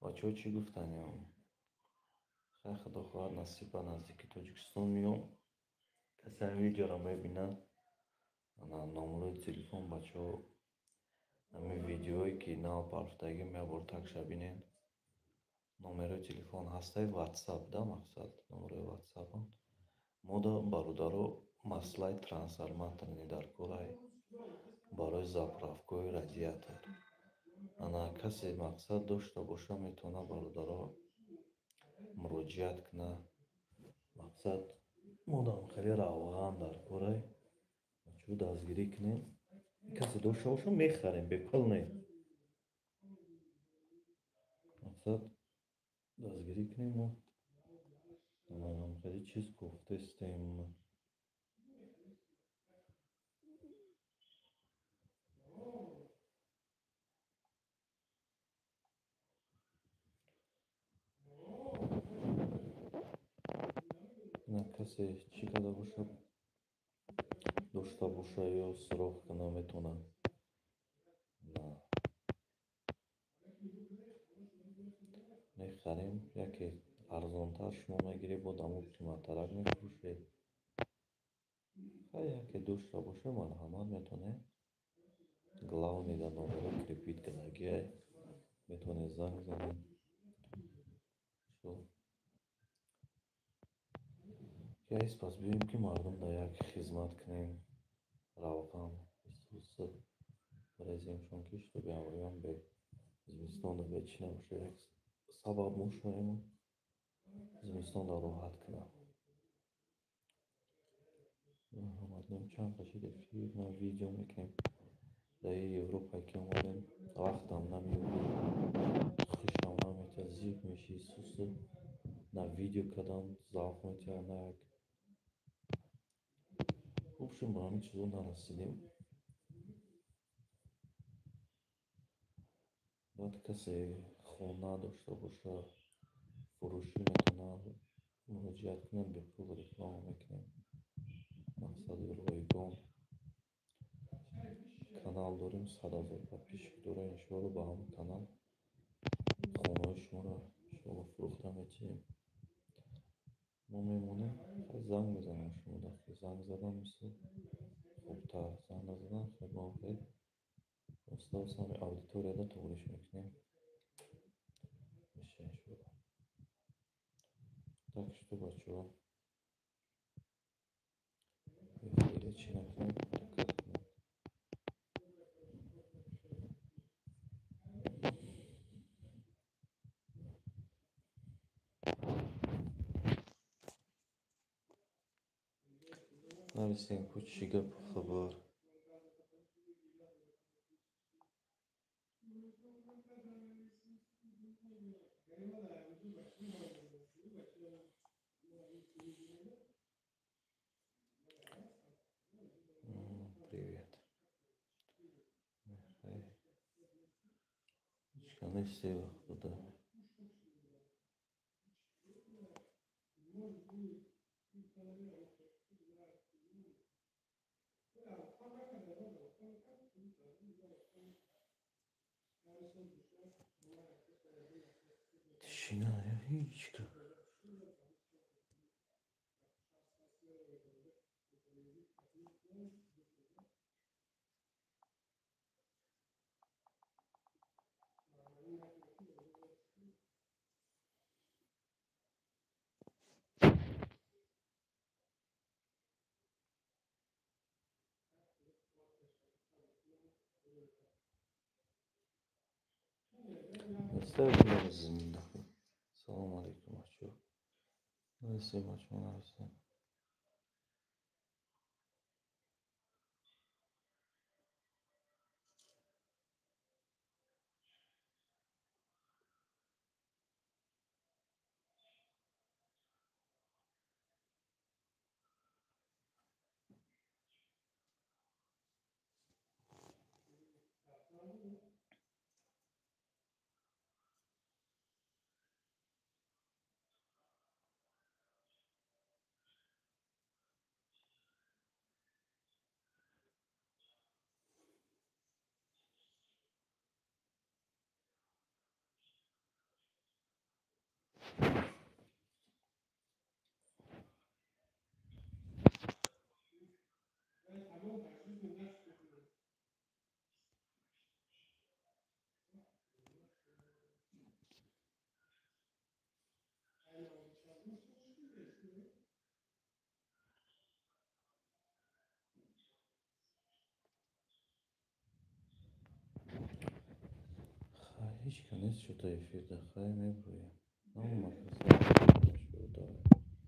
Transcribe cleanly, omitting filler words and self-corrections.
Бачаҳо чӣ гуфтанем? Хай, худо хоҳад, насиб ба наздики Тоҷикистон меом. Касе ҳамин видеоро мебинад, ана номерои телефон, бачаҳо, ҳамин видеое ки нав парфтагӣ мебор, такша бинед. Номерои телефон ҳастай, WhatsApp да, мақсад номерои WhatsApp-ам. Мода бародаро маслаи трансформаторни дар корай барои заправкаҳои радиатор. Ана касе мақсад дошта боша, метавонад, бародаро, муроҷиат кунад. Мақсад модам хеле равған дар корай. Бачаҳо, дастгирӣ кунем. Касе дошта боша, мехарем, бепул не. Мақсад дастгирӣ кунем мо. Ана хеле чиз гуфтестем. На касе чӣ карда бошад, дошта боша ё суроғ кунад, метавонад. На. Мехарем, яке арзонтар шумо мегиред, бо дамо қиматтарак мефурӯшед. Хай, яке дошта боша, марҳамат, метавонед. Главный да номеро крепить кардагиай. Метавонед занг занед. Яис пас биёем, ки мардум да як хизмат кунем. Равған исуса реземшон, ки чтобы ҳамроён бе зимистонда бе чӣ набошад, як сабаб мо шавем, зимистонда роҳат кунам. Марҳамат, чанд қашид эфир на видео мекунем. Дар Европа ки омадем, вақтам намеёбӣ, хушам наметиҳад, зиқ мешӣ, сусу на видео кардам завқ метиҳад, на як. В общем, ба ҳамин чизо нарасидем. Баъд касе хона дошта боша, фурӯшӣ, метавонад муроҷиат кунад, бепул реклама мекунем. Мақсади ройгон. Канал дорем, 100 000 подписчик дорем, иншоалло, ба ҳамон канал хонаҳои шуморо иншоалло фурӯхта метиҳем. Мо мемонем, занг мезанем шумо, занг задан мисол хубтар, занг назадан хел мо хел оста оста ҳами аудиторияда тоғриш мекунем. Меша, иншоалло. Так что, бачаҳо, эфире чӣ накунем, ҳаракат кунем. Нависем, ку чӣ гапу хабар. Привет. Ҳечка несте, худо. Тишина, ҳечка. Зинда. Салом алейкум, бачаҳо. Нависем, бачаҳо, нависем. Хай, ҳеч ка нест шуда эфирда. Хай, мебурӯем. Наомад.